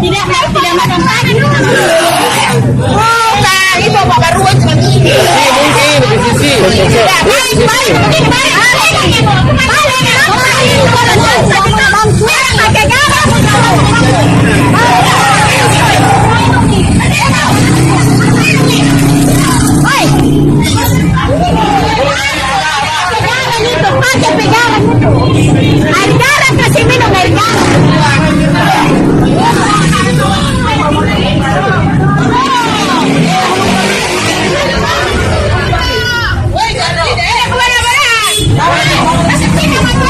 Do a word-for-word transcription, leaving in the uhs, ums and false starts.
Tidak, tidak makan pagi. Oh, tak, itu Bapak Ruwet lagi. Sisi, mungkin, di sisi. Tidak, baik, baik, mungkin baik. Baik, baik, baik. Pakai garam. Oi. Pegangan itu, pakai pegangan itu. Air garam, kasih minum air garam.